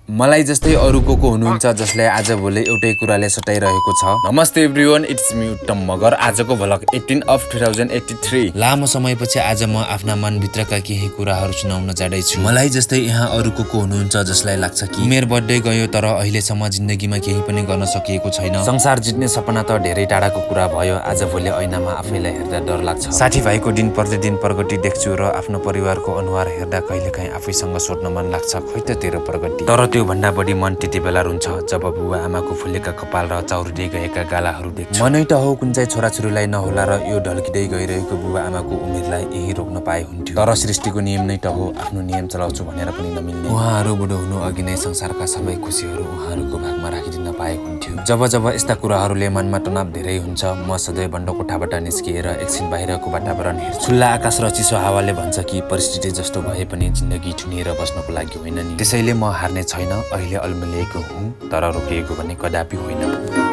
मलाई जस्तै अरू को हुनुहुन्छ जसलाई आज भोलि एउटै कुराले सताइरहेको छ। नमस्ते एभ्रिवन, इट्स मी उत्तम मगर। आजको भ्लग 18 अफ 2083। लामो समयपछि आज म आफ्ना मनभित्रका केही कुराहरू सुनाउन जाँदैछु। मलाई जस्तै यहाँ अरू को हुनुहुन्छ जसलाई लाग्छ कि मेरो बर्थडे गयो तर अहिलेसम्म जिन्दगीमा केही पनि गर्न सकिएको छैन। संसार जित्ने सपना त धेरै टाढाको कुरा भयो। आज भोलि ऐनामा आफैलाई हेर्दा डर लाग्छ। साथीभाइको दिन प्रतिदिन प्रगति देख्छु र आफ्नो परिवारको अनुहार हेर्दा कहिलेकाहीँ आफैसँग सोध्न मन लाग्छ, खोइ त तेरो प्रगति। तर त्यो भन्दा बढी मन त्यति बेला रुन्छ जब बुवा आमाको फुलेका कपाल र चाउरिँदै गएका गालाहरू देख्छु। मनै त हो कुन चाहिँ छोराछोरीलाई नहोला र यो ढल्किँदै गइरहेको बुवा आमाको उमेरलाई यही रोक्न पाए हुन्थ्यो। तर सृष्टिको नियम नै त हो आफ्नो नियम चलाउँछु भनेर पनि नमिल्ने। उहाँहरू बुढो हुनु अघि नै संसारका सबै खुसीहरू उहाँहरूको भागमा राखिदिन पाए हुन्थ्यो। जब यस्ता कुराहरूले मनमा तनाव धेरै हुन्छ, म सधैँ बन्द कोठाबाट निस्किएर एकछिन बाहिरको वातावरण हेर्छु। खुल्ला आकाश र चिसो हावाले भन्छ कि परिस्थिति जस्तो भए पनि जिन्दगी ठुनिएर बस्नको लागि होइन नि। त्यसैले म हार्ने छैन। अहिले अल्मलिएको हुँ तर रोकिएको भने कदापि होइन।